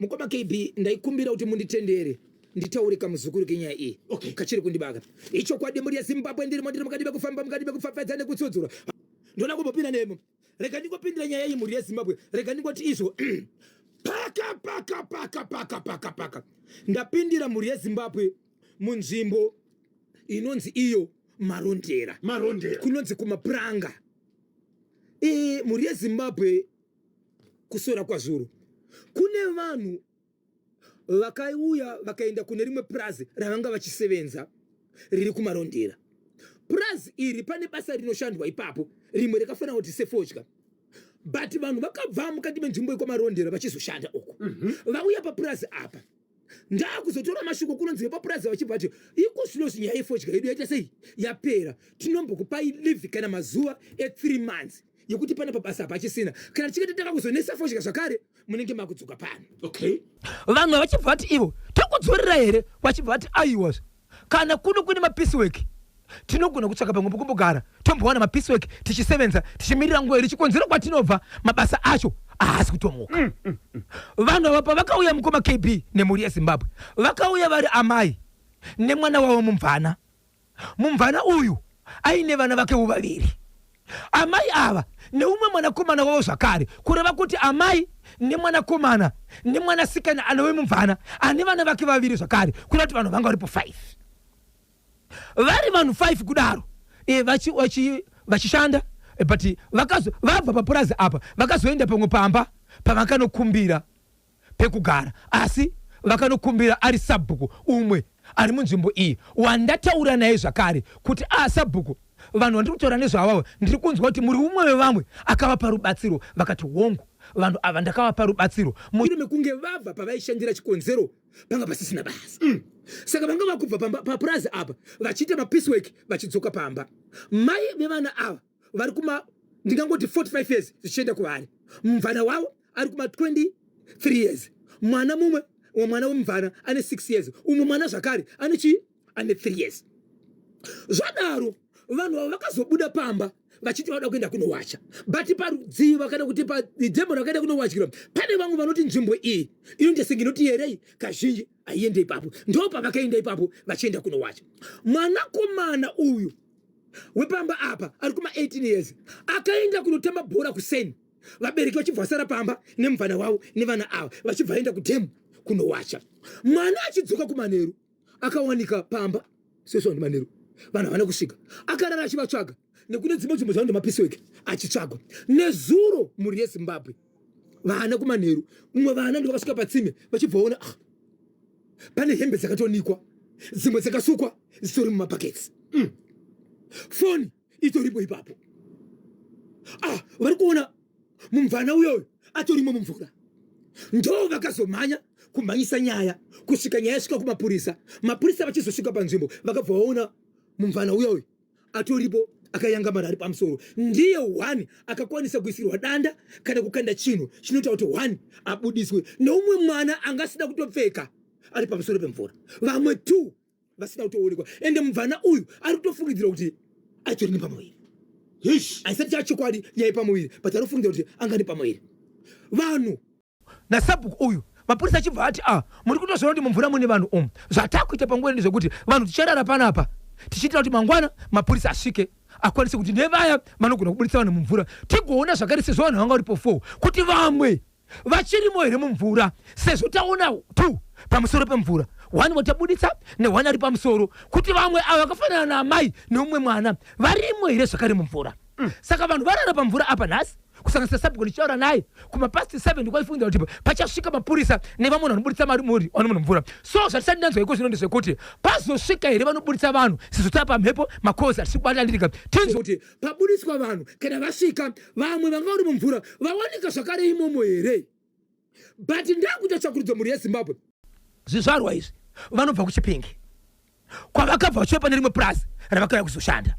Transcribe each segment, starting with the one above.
Mukoma KB, ndaikumbira kuti munditendere nditaure kamuzukuru kenyaya iyi. Okay. Kachiri kundibaka. Ichokwadi mhuri yeZimbabwe, ndirimo ndiri mukati mekufamba, mukati mekupfapfaidza nekutsudzura. Ndoda kumbopinda nemo. Rega ndingopindira nyaya iyi, mhuri yeZimbabwe. Rega ndingoti izvo paka paka paka paka paka paka ndapindira, mhuri yeZimbabwe, munzvimbo inonzi iyo Marondera. Marondera. Kunonzi kuMapuranga. Mhuri yeZimbabwe, kusora kwazvuru kune vanhu vakauya vakaenda kune rimwe purazi ravanga vachisevenza riri kuMarondera. Purazi iri pane basa rinoshandwa ipapo, rimwe rakafanira kuti sefodya, but vanhu vakabva mukati menzvimbo yekwaMarondera vachizoshanda uku. Vauya papurazi apa, ndakuzotora mashoko kunonzi vepapurazi vachibva vati, "Iko zvino nyaya yefodya yedu yaita sei? Yapera. Tinombokupai leave kana mazuva e3 months yekuti pana pabasa hapachisina. Kana tichinge tatanga kuzonesa fodya zvakare, munenge makudzoka pano." Vanhu vachibva vati ivo, "Tokudzorera here?" Vachibva vati, "Aiwa, kana kuno kune mapiecework, tinogona kutsvaka pamwe pokumbogara, tombowana mapiecework tichisevenza, tichimirira nguva iri chikonzero kwatinobva mabasa acho haasi kutomuka." Vanhu ava pavakauya, mukoma KB nemhuri yeZimbabwe, vakauya vari amai nemwana wavo mumvana. Mumvana uyu aine vana vakewo vaviri. Amai ava neumwe mwanakomana wavo zvakare, kureva kuti amai nemwanakomana nemwanasikana anove mumvana ane vana vake vaviri zvakare, kureva kuti vanhu vanga varipo 5. Vari vanhu 5 kudaro, vachishanda, but vabva papurazi apa vakazoenda pamwe pamba pavakanokumbira pekugara, asi vakanokumbira ari sabhuku umwe ari munzvimbo iyi wandataura naye zvakare kuti, "A sabhuku, vanhu vandiri kutaura nezvavavo, ndiri kunzwa kuti muri umwe wevamwe akavapa rubatsiro." Vakati, "Hongu, vanhu ava ndakavapa rubatsiro mushure mekunge vabva pavaishandira, chikonzero panga pasisina basa. Saka vanga vakubva papurazi apa vachiita mapiecework vachidzoka pamba." Mai vevana ava vari kuma, ndingangoti, 45 years zvichienda kuvari. Mumvana wavo ari kuma 23 years. Mwana mumwe, umwe mwana wemumvana ane 6 years, umwe mwana zvakare ane chii? Ane 3 years. Zvadaro, vanhu ava vakazobuda pamba vachiti vada kuenda kunowacha, but parudziva kana kuti padhemo rakaenda kunowatyira, pane vamwe vanoti nzvimbo iyi inoita senge inoti yerei, kazhinji haiende ipapo. Ndo pavakaenda ipapo vachienda kunowacha. Mwanakomana uyu wepamba apa ari kuma 18 years akaenda kunotamba bhora kuseni, vabereki vachibva vasara pamba nemuvana wavo nevana ava, vachibva vaenda kudhemu kunowacha. Mwana achidzoka kumanheru akawanika pamba sezvo manheru vanhu havana kusvika. Akarara achivatsvaga nekune dzimwe nzvimbo dzavanoita mapiecework achitsvagwa. Nezuro, mhuri yeZimbabwe, vana kumanheru, umwe vana ndo vakasvika patsime vachibva vaona, ah, pane hembe dzakatonikwa, dzimwe dzakasukwa dzitori mumabhaketsi. Foni itoripo ipapo. Ah, vari kuona mumvana uyoyo atorimo mumvura. Ndo vakazomhanya kumhanyisa nyaya kusvika nyaya yasvika kumapurisa. Mapurisa vachizosvika panzvimbo, vakabva vaona mumvana uyoyo atoripo akayangamara ari pamusoro. Ndiye one akakwanisa kuisirwa danda kana kukanda chinhu chinoita kuti one abudiswe, neumwe mwana angasida kutopfeka ari pamusoro pemvura, vamwe two vasina kutoonekwa. Ende mubvana uyu ari kutofungidzira kuti aitori nepamuviri. Haisati chachokwadi nyaya yepamuviri, but ari kufungidzira kuti anga nepamuviri. Vanhu nasabhuku uyu, mapurisa achibva ati, "A, muri kutozviona kuti mumvura mune vanhu umu. Zvatakuita panguva ino ndezvekuti vanhu ticharara panapa tichiitira kuti mangwana mapurisa asvike akwanise kuti nevaya vanogona kubudisa vanhu mumvura, tigoona zvakare, sezvo vanhu vanga varipo 4, kuti vamwe vachirimo here mumvura, sezvo taona two pamusoro pemvura, one watabuditsa neone ari pamusoro, kuti vamwe ava vakafanana naamai neumwe mwana varimo here zvakare mumvura." Saka vanhu varara pamvura apa nhasi, kusanganisira sabhuku ndichitaura naye kumapast 7, ndikwaifungidza kuti pachasvika mapurisa nevamwe vanhu vanobuditsa mari muri vano munhu mvura. So zvatisati ndanzwa iko zvino ndezvekuti pazosvika here vanobuditsa vanhu, sezvo tava pamhepo, makozi hatisi kubatandirika, tinzwe kuti pabudiswa vanhu, kana vasvika, vamwe vanga vari mumvura vawanika zvakare imomo here. But ndakuita tsvakurudzo, mhuri yeZimbabwe. Zvizvarwa izvi vanobva kuChipinge, kwavakabva vachiuya pane rimwe purazi ravakauya kuzoshanda.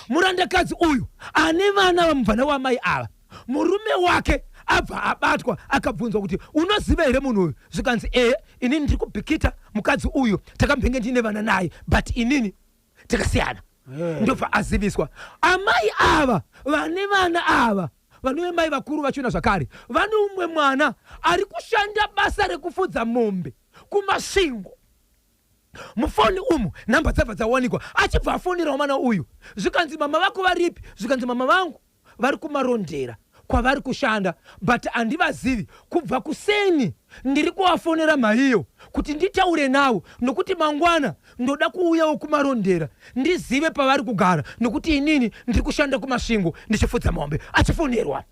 Murandakadzi uyu ane vana vamubvana wamai ava, murume wake abva abatwa, akabvunzwa kuti, "Unoziva here munhu uyu?" Zvikanzi, "Ehe, inini ndiri kubhikita mukadzi uyu, takambenge ndine vana naye, but inini takasiyana." Ndobva aziviswa amai ava vane vana ava. Vanove mai vakuru vachona zvakare vane umwe mwana ari kushanda basa rekufudza mombe kuMasvingo. Mufoni umu nhamba dzabva dzawanikwa achibva afonerawo mwana uyu zvikanzi mama vako varipi? Zvikanzi mama vangu vari kuMarondera kwavari kushanda but handivazivi. Kubva kuseni ndiri kuvafonera mhaiyo kuti nditaure navo nokuti mangwana ndoda kuuyawo kuMarondera ndizive pavari kugara nokuti inini ndiri kushanda kuMasvingo ndichifudza mombe. Achifonerwa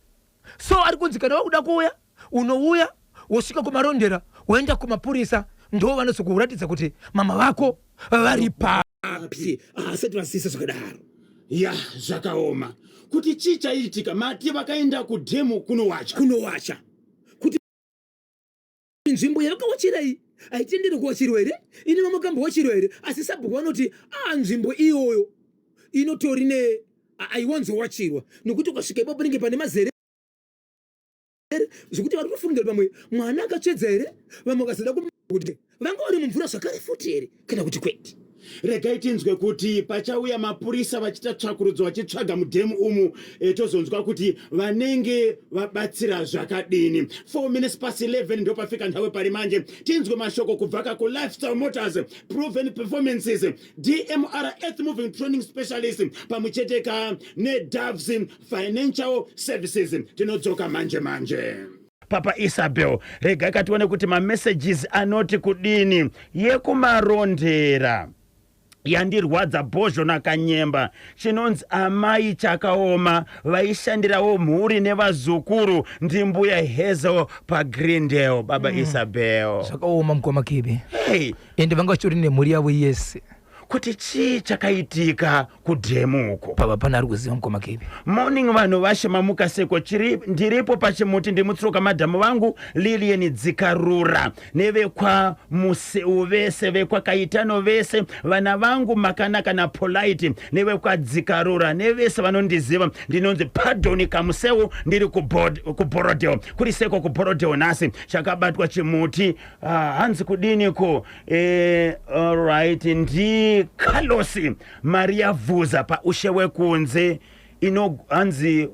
so ari kunzi kana wakuda kuuya unouya wosvika kuMarondera woenda kumapurisa ndo vanozokuratidza kuti mama vako vari papi. Asati vasisa zvakadaro. Ya, zvakaoma kuti chii chaiitika. Mati vakaenda kudhemu kunowacha? Kunowacha. Kuti nzvimbo yavakawachira iyi haitenderi kuwachirwa here? Ine vamwe kambowachirwa here? Asi sabhuku vanoti a nzvimbo iyoyo inotori ne haiwanzowachirwa nokuti ukasvika ipapo panenge pane mazere zvekuti vari kutofungira pamwe mwana akatsvedza here, vamwe vakazoda kuti vanga vari mumvura zvakare futi here kana kuti kwete. Regai tinzwe kuti pachauya mapurisa vachiita tsvakurudzo vachitsvaga mudhemu umu, tozonzwa kuti vanenge vabatsira zvakadini. 4 minutes past 11 ndopafika nhawe pari manje. Tinzwe mashoko kubva ka kuLifestyle Motors, Proven Performances, DMR Earth Moving Training Specialist pamwe chete ka neDoves Financial Services. Tinodzoka manje manje. Papa Isabel, regai katione kuti mamessages anoti kudini. Yekumarondera yandirwadza, bhozho nakanyemba chinonzi amai chakaoma, vaishandirawo mhuri nevazukuru. Ndimbuya Hazel paGreendale. Baba Isabel. Zvakaoma, mukoma Kebe. Hey. Ende vanga vachitori nemhuri yavo yese. Kuti chii chakaitika kudhemu uko? Pava pana ari kuziva, mukoma Kebe. Morning vanhu vashe, mamuka seko? Chiri ndiripo pachimuti, ndimutsoka madhamu vangu Lilian Dzikarura nevekwa Museu vese, vekwakaitano vese, vana vangu Makanaka naPolite nevekwaDzikarura nevese vanondiziva. Ndinonzi Pardon Kamuseu, ndiri kuBorodale. Kuri seko kuBorodale nhasi? Chakabatwa chimuti. Ah, hanzi kudiniko? Alright, ndi Carlos Maria Vhuza paushe wekunze. Ino hanzi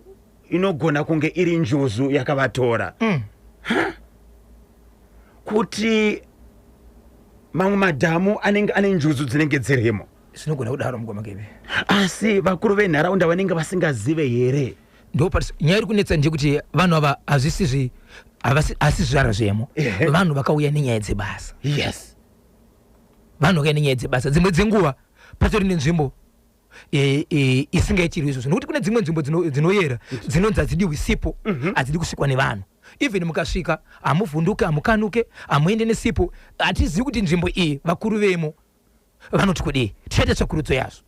inogona kunge iri njuzu yakavatora. Kuti mamwe madhamu anenge ane njuzu dzinenge dzirimo. Zvinogona kudaro, mukoma Kebe. Asi vakuru venharaunda vanenge vasingazive here? Ndo nyaya iri kunetsa ndeyekuti vanhu ava hazvisi asi zvizvara zvemo. Vanhu vakauya nenyaya dzebasa. Vanhu vakauya nenyaya dzebasa. Dzimwe dzenguva patori nenzvimbo isingaitirwi izvozvo nokuti kune dzimwe nzvimbo dzinoyera dzinonzi hadzidiwi sipo, hadzidi kusvikwa nevanhu. Even mukasvika hamuvhunduke, hamukanuke, hamuende nesipo. Hatizivi kuti nzvimbo iyi vakuru vemo vanoti kudii. Tichaita tsvakurudzo yazvo.